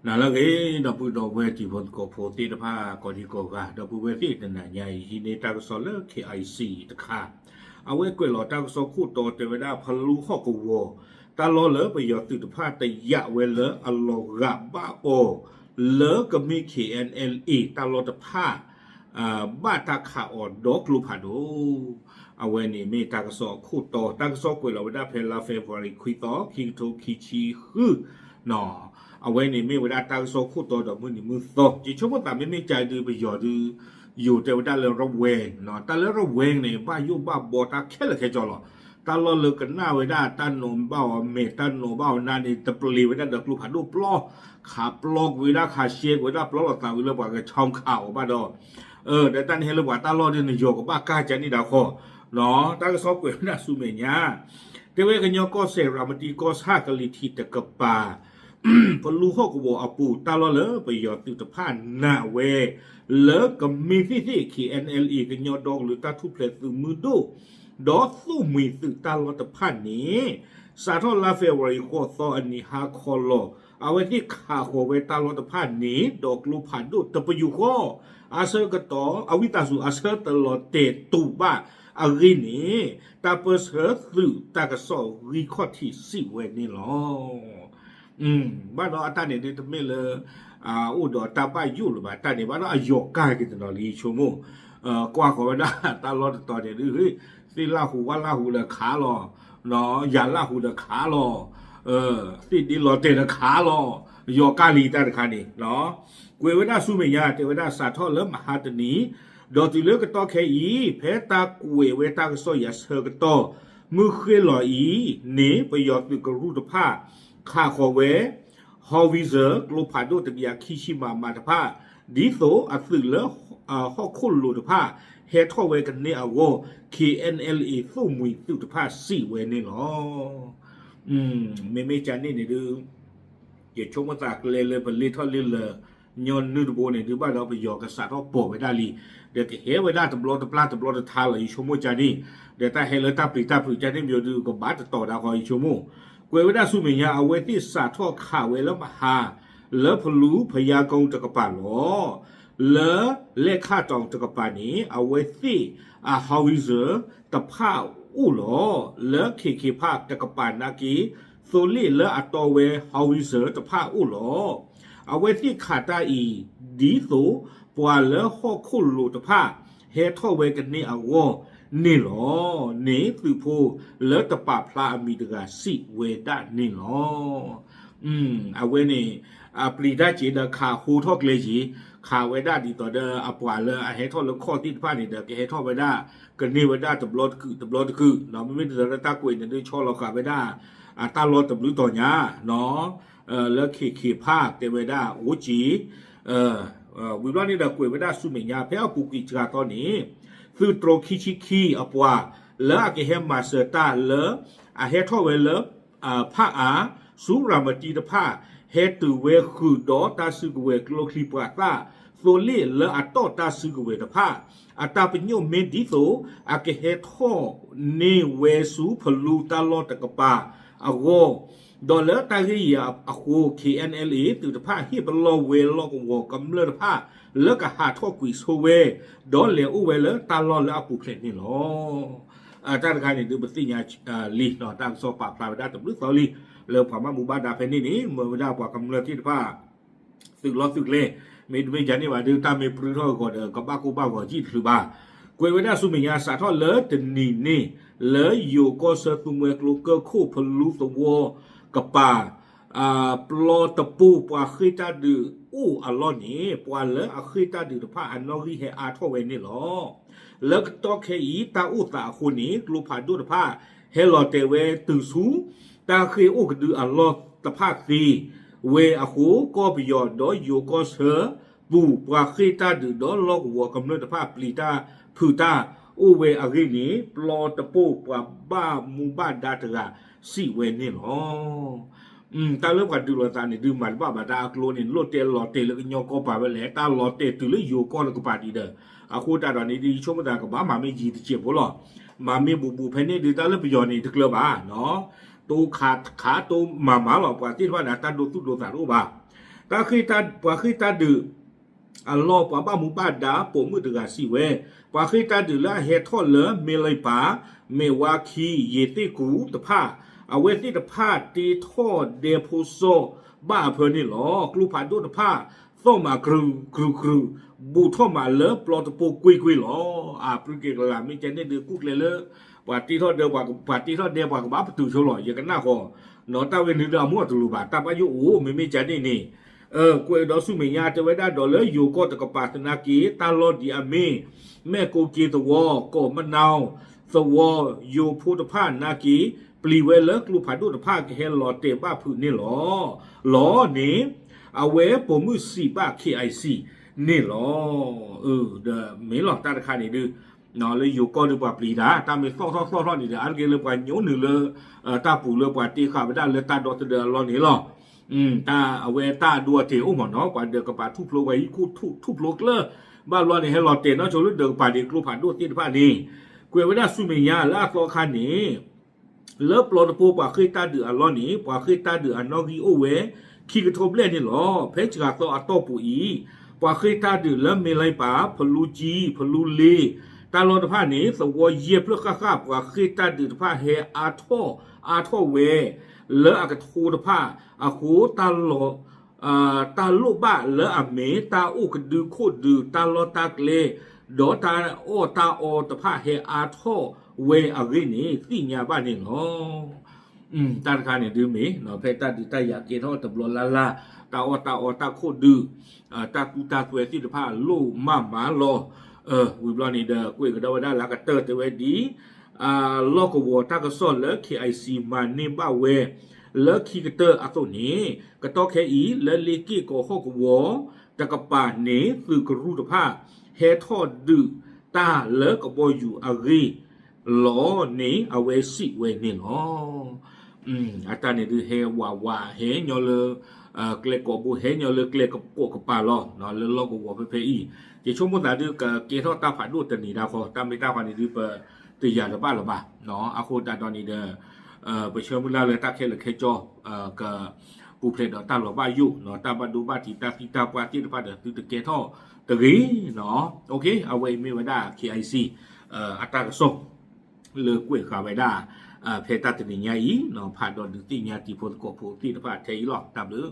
နၤလၢအဂ့ၤ ဒီပုၢ်ဒီဝဲၢ်တံၤဖိသကိးဖိသ့ၣ်တဖၣ် ကိးဒံကိးဂၤ ဒီပုၢ်ဝဲၢ်သ့ၣ်တနၤညါအံၤ ဟံးန့ၢ်တၢ်ကစီၣ်လၢ KIC တခါ, အဝဲကွဲးလီၤတၢ်ကစီၣ်ခိၣ်တီတဲဝဲဒၣ် ဖလူဟီၣ်ကဝီၤ တၢ်လီၢ်လၢပယီၤသုးတဖၣ်တယာ်ဝဲလၢအလီၤဂာ်ဘၣ်အီၤ လၢကမ့ၢ် KNLA တၢ်လီၢ်တဖၣ် ဘၣ်တၢ်ခးအီၤဒီကျိဖးဒိၣ် အဝဲန့ၣ်မ့ၢ်တၢ်ကစီၣ်အခိၣ်တီ, တၢ်ကစီၣ်ကွဲးလီၤဝဲဒၣ်ဖဲလါ February ခွံသီ ခံကထိခံဆံဃု, အဝဲန့ၣ်မ့ၢ်ဝဲဒၣ်တၢ်ကစီၣ်ခိၣ်တီဒီးမုၢ်နံၤမုၢ်သီ, ယဆိကမိၣ်သးမ့မ့ၢ်ကဒုးပယီၤဒုး ယိၤတဲဝဲဒၣ်လၢ ရဝဲ, တၢ်လၢ ရဝဲ န့ၣ် ဘၣ်ယိၣ်ဘၣ်ဘီတၢ်ခဲလၢာ်ခဲဆ့လီၤ. တၢ်လီၢ်လၢကနၣ်ဝဲဒၣ် တၢ်နိးဘၣ်အီၤမဲာ် တၢ်နိးဘၣ်အီၤနါန့ၣ် တပျ့ၤဝဲဒၣ်ဒီးကျိဖးဒိၣ်ပျီ, ခးပျီကွံာ်ဝဲဒၣ် ခးရှဲကွံာ်ဝဲဒၣ် ပျီလိာ်သးဝံၤလၢပှၤကဆီခးအီၤဘၣ်ဒီး ဒီးတၢ်န့ၣ်ဟဲလၢပှၤတၢ်လီၢ်ဒ်န့ၣ် ယီၤကဘၣ်ကၢ်ကန့ၣ်ဒၣ်ဃီ, တၢ်ကစီၣ်ကွဲးဝဲဒၣ်ဆူမဲာ်ညါ, တဲဝဲကညီကီၢ်စဲၣ် ရၤမတံကီၢ်ဆၣ်ကလံၤထံးတကပၤ ဖလူဟီၣ်ကဝီၤအပူၤ တၢ်လီၢ်လၢပယီၤသုးတဖၣ်နာ်ဝဲ လၢကမ့ၢ်သ့ၣ်သ့ၣ် KNLA ကညီဒီကလုာ်တၢ်ထူၣ်ဖျဲးသုးမုၢ်ဒိၣ် ဒီးသိၣ်မှံၤသုးတၢ်လီၢ်တဖၣ်န့ၣ် စးထီၣ်လါ February ဃိးသီအနံၤဟါခီလီၤ. အဝဲသ့ၣ်ခးဃီၤဝဲတၢ်လီၢ်တဖၣ်န့ၣ် ဒီးကျိဖးဒိၣ်တပယူာ်ဃီ, အဆၢကတီၢ် အဝံသးစူၤအဆၢတလီၤတဲာ်တူာ်ဘၣ်အဂ့ၢ်န့ၣ် တၢ်ပၢၢ်ဆၢသုးတၢ်ကစီၣ်ဂံၢ်ခီၣ်ထံးစံးဝဲန့ၣ်လီၤ. ဘၣ်ဒီးအတၢ်န့ၣ်ဒ်တမ့ၢ်လၢ အိၣ်ဒီးတၢ်ဘၣ်ယိၣ်လၢၤဘၣ်, တၢ်န့ၣ်ဘၣ်ဒီးအယီၤကၢ်က့ၤတနီၤလံ ယဆိကမိၣ်, ကွၢ်ဃီၤဝဲဒၣ်တၢ်လီၢ်တတီၤန့ၣ်ဒုး သ့ၣ်လၢ်ဟူဝၣ်လၢ်ဟူဒီးခးလီၤ, ယၤလၢ်ဟူဒီးခးလီၤ, သ့ၣ်ဒ့လီၤတဲာ်ဒီးခးလီၤ, ယီၤကၢ်လံတၢ်တခါန့ၣ် ကွဲးဝဲဒၣ်ဆူမဲာ်ညါ တဲဝဲဒၣ်စးထီၣ်လၢမဟါတနံၤ ဒီးတုၤလၢကတီၢ်ခဲအံၤ ဖဲတၢ်ကွဲးဝဲတၢ်ကစီၣ်အံၤအဆၢကတီၢ် မုၢ်ဃ့ၢ်လီၤအံၤန့ၣ် ပယီၤသုးကရူၢ်တဖၣ် ခးဃီၤဝဲ howitzer ကျိဖးဒိၣ်တကယၤခံဆံ မမ တဖၣ် ဒ်သိးအသုးလၢ ဟီၣ်ခိၣ်လိၤတဖၣ် ဟဲထီၣ်ဝဲကန့ၢ်အဂီၢ် KNLA သိၣ်မှံၤသုးတဖၣ်စံးဝဲန့ၣ်လီၤ. မ့မ့ၢ်ကန့ၣ်န့ၣ်ဒုး ယဆိကမိၣ်သးကျဲလၢပလ့ထီၣ်လ့လၢာ် ညီနုၢ်တဘိန့ၣ်ဒုးဘၣ်ဒီးပယီၤကစးထီၣ်ပိာ်ဝဲဒၣ်လံ, ဒီးကဟဲဝဲဒၣ်တဘျီတပျၢ်တဘျီတထါလီၤ ယဆိကမိၣ်ကန့ၣ်, ဒီးတၢ်ဟဲလၢတၢ်ပျံၤတၢ်ဖုးကန့ၣ်မ့ၢ်ဒုးကဘၣ်တတီၤဒၣ်ဃီ ယဆိကမိၣ်, ကွဲးဝဲဒၣ်ဆူမဲာ်ညါ အဝဲသ့ၣ်စးထီၣ်ခးဝဲလၢမဟါ လၢဖလူဖယါကုန်းတကပၤလီၤ. လၢလဲၣ်ခၣ်တီၤတကပၤန့ၣ် အဝဲသ့ၣ်အ howitzer တဖၣ်အိၣ်လီၤ. လၢခ့ၣ်ခ့ၣ်ဖးတကပၤနာ်က့ သိလ့ၣ်လၢအတီဝဲ howitzer တဖၣ်အိၣ်လီၤ. အဝဲသ့ၣ်ခးတၢ်အံၤ ဒ်သိးပှၤလၢဟီၣ်ခိၣ်လိၤတဖၣ် ဟဲထီၣ်ဝဲကန့ၢ်အဂီၢ်န့ၣ်လီၤ. န့ၣ်သုးဖိလၢတပာ်ဖျါအမံၤတဂၤစံးဝဲဒၣ်န့ၣ်လီၤ. အဝဲန့ၣ် အပျံၤတၢ်က့ၤဒီးခးဟိထီၣ်ကျဲက့ၤ, ခးဝဲဒၣ်ဒ်သိးဒီးအပှၤလၢအဟဲထီၣ်လၢခီၣ်သ့ၣ်တဖၣ်န့ၣ်ဒီး ကဟဲထီၣ်ဝဲဒၣ် ကန့ၢ်ဝဲဒၣ်တဘျီတကုာ်တဘျီတကုာ်, မ့မ့ၢ်ဒ်သိးဒီးတၢ်ကွဲးန့ၣ်ဒုးဆီလီၤဃာ်ဝဲဒၣ် အတၢ်လီၢ်တဘျုးတီၤညါ လၢခ့ၣ်ခ့ၣ်ဖးတဲဝဲဒၣ်အိၣ်က့ၤ ဝံၤဘျီန့ၣ်ဒီးကွဲးဝဲဒၣ်ဆူမဲာ်ညါ ဖဲအပူၤကွံာ်စှၤသီန့ၣ် သုးတြိၤခံဆံခံအပှၤ လၢအကဟဲမၤစၢၤတၢ်လၢ အဟဲထီၣ်ဝဲလၢ ဖးအါ ဆူရၤမတံတဖၣ် ဟဲတုၤဝဲဃုာ်ဒီးတၢ်စုကဝဲၤကျိချံပှၤသၣ် သိလ့ၣ်လၢအတီၢ်တၢ်စုကဝဲၤတဖၣ် အတၢ်ပညိၣ်မ့ၢ်ဒ်သိး အကဟဲထီၣ်န့ၢ်ဝဲဆူဖလူတၢ်လီၢ်တကပၤအဂီၢ် ဒီးလၢတၢ်ဂ့ၢ်အံၤအဃိ KNLA သုးတဖၣ်ဟ့ၣ်ပလီၢ်ဝဲလီၢ်ကဝီၤကမျၢၢ်တဖၣ် လၢကဟးထီၣ်ကွံာ်ဆိဝဲ ဒီးလဲၤအိၣ်ဝဲလၢတၢ်လီၢ်လၢအပူၤဖျဲးန့ၣ်လီၤ. တၢ်တခါန့ၣ်ဒုးပသ့ၣ်ညါလံ တၢ်ကစီၣ်ပာ်ဖျါဝဲဒၣ်တဘျုးသီလံ လၢပှၤဘၣ်မူဘၣ်ဒါဖဲန့ၣ်န့ၣ် မၢဝဲဒၣ်ပှၤကမျၢၢ်သ့ၣ်တဖၣ် သုးလီၢ်သုးကျဲ မ့တမ့ၢ်ယၤန့ၣ်ဘၣ်ဒုး တၢ်မ့ၢ်ပြူထီၣ်အဂီၢ်ဒီး ကဘၣ်ကိၢ်ဘၣ်ဂီၤယံာ်တချုးဘၣ်. ကွဲးဝဲဒၣ်ဆူမဲာ်ညါ စးထီၣ်လၢတနံၤန့ၣ် လၢယိၤကီၢ်ဆၢသူမှဲကျိကၢၢ်ခိၣ်ဖလူသဝီကပၤ ပျီတပိၢ်ပှၤဃ့ၢ်တၢ်ဒုးအိၣ်အလီၢ်န့ၣ် ပှၤလၢအဃ့ၢ်တၢ်ဒုးတဖၣ်အနီၣ်ဂံၢ်ဟဲအါထီၣ်ဝဲန့ၣ်လီၤ. လၢကတီၢ်ခဲအံၤ တၢ်အိၣ်သးအဃိန့ၣ် ကျိဖးဒိၣ်တဖၣ် ဟဲလီၤတဲာ်ဝဲတုၤဆူ တၢ်ဃ့ၢ်အိၣ်ကဒုအလီၢ်တဖၣ်သ့ဝဲအဃိ ကီၢ်ပယီၤဒီးယိၤကီၢ်ဆၢပူၤ ပှၤဃ့ၢ်တၢ်ဒုးဒီးလီၢ်ကဝီၤကမျၢၢ်တဖၣ် ပျံၤတၢ်ဖုးတၢ်အိၣ်ဝဲအဂ့ၢ်န့ၣ် ပျီတပိၢ်ပှၤဘၣ်မူဘၣ်ဒါတဂၤစံးဝဲန့ၣ်လီၤ. တၢ်လၢပှၤဒုးလိာ်သးန့ၣ် ဒုးမၤတဘၣ်ဘၣ် တၢ်အကျိန့ၣ် လိၣ်တဲလီၤတဲာ်လၢကညီကီၢ်ပၤဝဲလဲၣ် တၢ်လီၤတဲာ်တုၤလၢယိၤကီၢ်တကပၤဒံးဒီး အဃိသတးဒီးန့ၣ် ဒ်ယဆိကမိၣ်သးကဘၣ်မၤမ့ၢ်ယံာ်တစဲးဖိလီၤ. မၤမ့ၢ်ဘူးဘူးဖဲန့ၣ်ဒုး တၢ်လၢပယီၤန့ၣ် တကျၢၤဘၣ် တိခးခးတိမၤမၤလီၤ ပှၤသ့ၣ်တဖၣ်န့ၣ် တၢ်ဒိသူၣ်ဒိသးတအိၣ်ဘၣ်. တၢ်ဃ့ၢ်တၢ် ပှၤဃ့ၢ်တၢ်ဒုးအလီၢ် ပှၤဘၣ်မူဘၣ်ဒါပိာ်မုၣ်တဂၤစံးဝဲ, ပှၤဃ့ၢ်တၢ်ဒုးလၢအဟဲထီၣ်လၢမ့ၢ်လံပၣ်, မ့ၢ်ဝါခံ, ယ့ၤသ့ၣ်ကူတဖၣ်, အဝဲသ့ၣ်တဖၣ်တ့ထီၣ်ဒဲဖိစီဘၣ်အဖၢန့ၣ်လီၤ. ကျိဖးဒိၣ်တဖၣ် သီၣ်မးကြူးကြူးကြူး, ဘူးထီၣ်မးလၢပျီတပိာ်ကွ့ၢ်ကွ့ၢ်လီၤ. အပြံက့ၤကလး မ့ၢ်ကဲန့ၣ်ဒုး ကူၣ်ကျဲလၢ ပှၤတ့ထီၣ်ဒဲ ပှၤတ့ထီၣ်ဒဲ ပှၤကဘၣ်ပတုာ်ဆိလီၤ ယကနၣ်ဃီ, နီၢ်တၢ်ဝဲန့ၣ်ဒုးအမိၢ်အတလိၤဘၣ် တၢ်ဘၣ်ယိၣ်အိၣ် မ့မ့ၢ်ကဲန့ၣ်န့ၣ်, ကွဲးဒီးဆူမဲာ်ညါတဲဝဲဒၣ်ဒီးလၢယိၤကီၢ်တကပၤသနာ်က့ တၢ်လီၢ်ဒ်အမ့ၢ် မဲၣ်ကိၣ်က့သဝီ ကိးမနီၤသဝီ ယိၤဖိတဖၣ်နာ်က့ ပျံၤဝဲလၢကျိဖးဒိၣ်တဖၣ်ကဟဲလီၤတဲာ်ဘၣ်ဖုးန့ၣ်လီၤ. လီၤန့ၣ် အဝဲပိာ်မုၣ်စံးဘၣ် KIC န့ၣ်လီၤ. ဒီးမ့ၢ်လီၤတၢ်တခါန့ၣ်ဒုး လၢယိၤကီၢ်ဒုးပှၤပျံၤတၢ် တၢ်မ့ၢ်သီၣ်ထီၣ်သီၣ်ထီၣ်န့ၣ်ဒီး အါတက့ၢ်လၢပှၤညိနုာ်လၢ တၢ်ပူၤလၢပှၤတ့ဃာ်ဝဲဒၣ်လၢတၢ်ဒီသဒၢအလီၢ်န့ၣ်လီၤ. တၢ်အဝဲတၢ်အဒိအတဲာ်အိၣ်မးနီၤ ပှၤဒၢးကပၤထူၣ်ဖျိ ပှၤဟံၣ်ခိၣ်ထူၣ်ဖျိကျၢၢ် ဘၣ်ဘျီန့ၣ် ဟဲလီၤတဲာ်နီၢ်ဆိလၢဒၢးကပၤန့ၣ် ကျိဖးဒိၣ်သ့ၣ်တဖၣ်န့ၣ် ကွဲးဝဲဒၣ်ဆူမဲာ်ညါလၢအသီခါန့ၣ် လၢပျီတပိာ်ပှၤဃ့ၢ်တၢ်ဒုးအလီၢ်န့ၣ် ပှၤဃ့ၢ်တၢ်ဒုးအနီၣ်ဂံၢ်အိၣ်ဝဲ ခံကထိဘျဲၣ်န့ၣ်လီၤ. ဖဲစှၤသီအတီၢ်ပူၤအံၤ ပှၤဃ့ၢ်တၢ်ဒုးလၢမ့ၢ်လံပၣ် ဖလူကၠံ ဖလူလ့ တၢ်လီၢ်တဖၣ်န့ၣ် သဝီယဲၢ်ဖျၢၣ်ဃၣ်ဃၣ် ပှၤဃ့ၢ်တၢ်ဒုးတဖၣ်ဟဲအါထီၣ်အါထီၣ်ဝဲ လၢအကထိတဖၣ်အဃိ တၢ်လီၢ် တၢ်လိၣ်ဘၣ်လၢအမ့ၢ်တၢ်အိၣ်ကဒုခိၣ်ဒုး တၢ်လီၢ်တၢ်ကျဲ ဒီးတၢ်အီၣ်တၢ်အီတဖၣ်ဟဲအါထီၣ်ဝဲအဂ့ၢ်န့ၣ် သ့ၣ်ညါဘၣ်န့ၣ်လီၤ. တၢ်တခါန့ၣ်ဒုးမ့ၢ် ဖဲတၢ်ဒုးတၢ်ယၤကဲထီၣ်တဘျီလၢ်လၢ် တၢ်အီၣ်တၢ်အီတၢ်ခိၣ်ဒုး တၢ်သူတၢ်သွဲသ့ၣ်တဖၣ်လိၣ်မးမးလီၤ. ဝံၤဘျီန့ၣ်ဒီး ကွဲးကဒီးဝဲဒၣ်လၢကတၢၢ်တဲဝဲဒ် လီၢ်ကဝီၤတၢ်ကစီၣ်လၢ KIC မၤန့ၢ်ဘၣ်ဝဲ လၢခံကတၢၢ်အသိးန့ၣ် ကတီၢ်ခဲအံၤ လၢလ့က့ၢ်ကီၤဟီၣ်ကဝီၤတကပၤန့ၣ် သုးကရူၢ်တဖၣ် ဟဲထီၣ်ဒုးတၢ်လၢကဘီယူၤအဂ့ၢ်လီၤန့ၣ် အဝဲစံးဝဲန့ၣ်လီၤ. အတၢ်န့ၣ်ဒုးဟဲဝးဝး ဟဲညီလၢ ကျဲကိးဘိ ဟဲညီလၢကျဲကိးကပၤလီၤ. လၢလီၢ်ကဝီၤဖဲဖဲအံၤ ယဆိကမိၣ်သးဒုး ကကဲထီၣ်တၢ်ဖးဒိၣ်တနံၤဒၣ်ဃီ တၢ်မ့ၢ်တၢ်ဃီန့ၣ်ဒုး ပတယာ်တဘၣ်လၢၤဘၣ်. အဃိသတးဒီးန့ၣ်ဒီး ပဆၢမုၢ်လၢ်လၢတၢ်ခဲလၢာ်ခဲဆ့ ကပူၤဖျဲးဒီးတၢ်လီၤဘၣ်ယိၣ် တၢ်ဘၣ်ဒိဘၣ်ထံး တၢ်သံတၢ်ပှၢ်သ့ၣ်တဖၣ်ဒီး သုတကဲထီၣ်တဂ့ၤ. အဝဲအံၤမ့ၢ်ဝဲဒၣ် KIC အတၢ်ကစီၣ် လၢကွဲးဃာ်ဝဲဒၣ် ဖဲတၢ်တနံၤညါအံၤ ဖးဒီးဒုးသ့ၣ်ညါတံၤဖိသကိးဖိသ့ၣ်တဖၣ်ထဲအံၤလီၤ. တၢ်ဘျုး